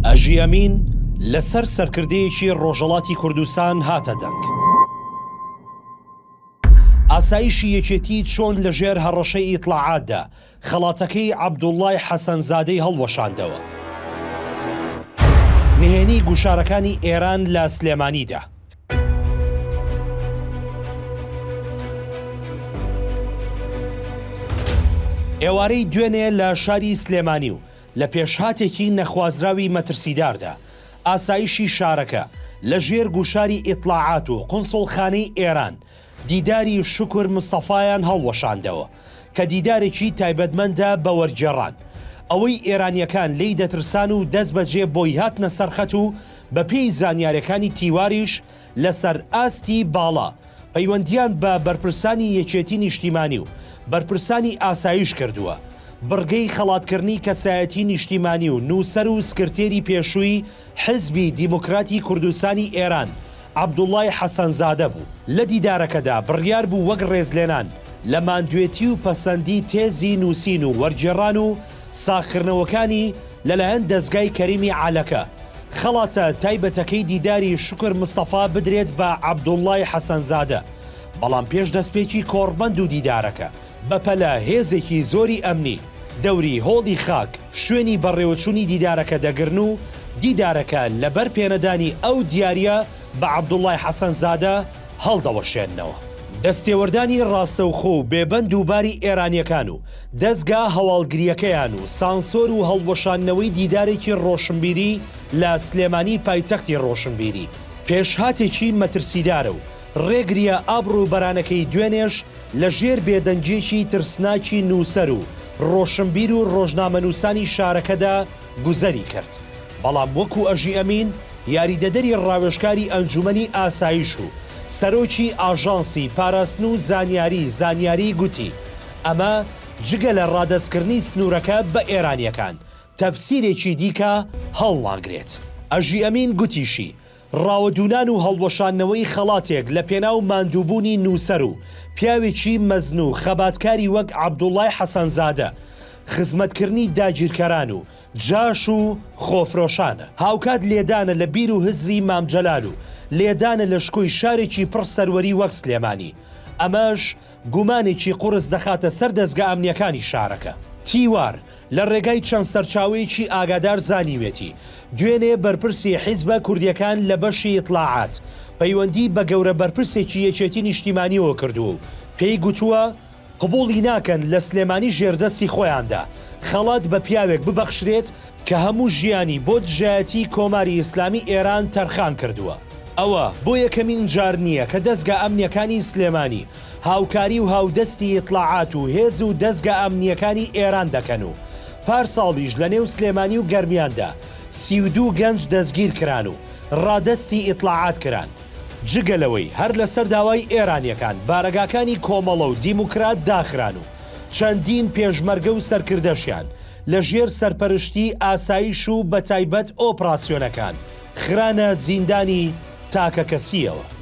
ئەژی ئەمین لەسەر سەرکردەیەکی ڕۆژهەڵاتی کوردستان هاتە دەنگ. ئاسایشی یەکێتی چۆن لەژێر هەڕەشەی ئیتڵاعاتدا خەڵاتەکەی عەبدوڵڵای حەسەنزادەی هەڵوەشاندەوە؟ نهێنی گوشارەکانی ئێران لە سلێمانیدا. ئێوارەی دوێنێ لە شاری سلێمانی و لە پێشهاتێکی نەخوازراوی مەترسیداردا، ئاسایشی شارەکە لە ژێر گوشاری ئیتڵاعات و قونسوڵخانەی ئێران دیداری شوکر مستەفایان هەڵوەشاندەوە کە دیدارێکی تایبەتمەندە بە وەرگێڕان ئەوەی ئێرانیەکان لێی دەترسان و دەستبەجێ بۆی هاتنە سەرخەت و بەپێی زانیارەکانی تیواریش لەسەر ئاستی باڵا پەیوەندییان بە بەرپرسانی یەکێتی نیشتیمانی و بەرپرسانی ئاسایش کردووە، بڕگەی خەڵاتکردنی کەسایەتی نیشتیمانی و نووسەر و سکرتێری پێشووی حزبی دیموکراتی کوردستانی ئێران عەبدوڵای حەسەنزادە بوو. لە دیدارەکەدا بڕیار بوو وەک ڕێزلێنان لە ماندوێتی و پەسەندی تێزی نووسین و وەرگێڕان و ساغکردنەوەکانی لەلایەن دەزگای کەریمی عەلەکە، خەڵاتە تایبەتەکەی دیداری شوکر مستەفا بدرێت بە عەبدوڵڵای حەسەنزادە، بەڵام پێش دەستپێکی کۆڕبەند و دیدارەکە، بەپەلە هێزێکی زۆری ئەمنی دەوری هۆڵی خاک شوێنی بەڕێوەچوونی دیدارەکە دەگرن و دیدارەکە لەبەر پێنەدانی ئەو دیارییە بە عەبدوڵڵای حەسەنزادە هەڵدەوەشێننەوە. دەستێوەردانی ڕاستەوخۆ و بێ بەند و باری ئێرانییەکان و دەزگا هەواڵگرییەکەیان و سانسۆر و هەڵوەشاندنەوەی دیدارێکی ڕۆشنبیری لە سلێمانی پایتەختی ڕۆشنبیری، پێشهاتێکی مەترسیدارە و ڕێگرییە ئابڕووبەرانەکەی دوێنێش لە ژێر بێدەنگییەکی ترسناکی نووسەر و ڕۆشنبیر و ڕۆژنامەنووسانی شارەکەدا گوزەری کرد. بەڵام وەکو ئەژی ئەمین، یاریدەدەری ڕاوێژکاری ئەنجومەنی ئاسایش و سەرۆکی ئاژانسی پاراستن و زانیاری زانیاری گوتی، ئەمە جگە لە ڕادەستکردنی سنوورەکە بە ئێرانییەکان، تەفسیرێکی دیکە هەڵناگرێت. ئەژی ئەمین گوتیشی، ڕاوەدوونان و هەڵوەشاندنەوەی خەڵاتێک لە پێناو ماندووبوونی نووسەر و پیاوێکی مەزن و خەباتکاری وەک عەبدوڵڵای حەسەنزادە، خزمەتکردنی داگیرکەران و جاش و خۆفرۆشانە. هاوکات لێدانە لە بیر و هزری مام جەلال و لێدانە لە شکۆی شارێکی پڕ سەروەری وەک سلێمانی. ئەمەش گومانێکی قورس دەخاتە سەر دەزگا ئەمنییەکانی شارەکە. تیوار، لە ڕێگای چەند سەرچاوەیەکی ئاگادار زانیوێتی، دوێنێ بەرپرسی حیزبە کوردییەکان لە بەشی ئیتڵاعات، پەیوەندی بە گەورە بەرپرسێکی یەکێتی نیشتیمانییەوە کردووە و پێی گوتووە، قبوڵی ناکەن لە سلێمانی ژێردەستی خۆیاندا خەڵات بە پیاوێک ببەخشرێت کە هەموو ژیانی بۆ دژایەتی کۆماری ئیسلامی ئێران تەرخان کردووە. ئەوە بۆ یەکەمین جار نییە کە دەزگا ئەمنییەکانی سلێمانی هاوکاری و هاودەستی ئیتڵاعات و هێز و دەزگا ئەمنییەکانی ئێران دەکەن و پارساڵیش لە نێو سلێمانی و گەرمیاندا 32 گەنج دەستگیر کران و ڕادەستی ئیتڵاعات کران. جگە لەوەی هەر لەسەر داوای ئێرانیەکان بارەگاکانی کۆمەڵە و دیموکرات داخران و چەندین پێشمەرگە و سەرکردەشیان لە ژێر سەرپەرشتی ئاسایش و بەتایبەت ئۆپڕاسیۆنەکان خرانە زیندانی تاکەکەسییەوە.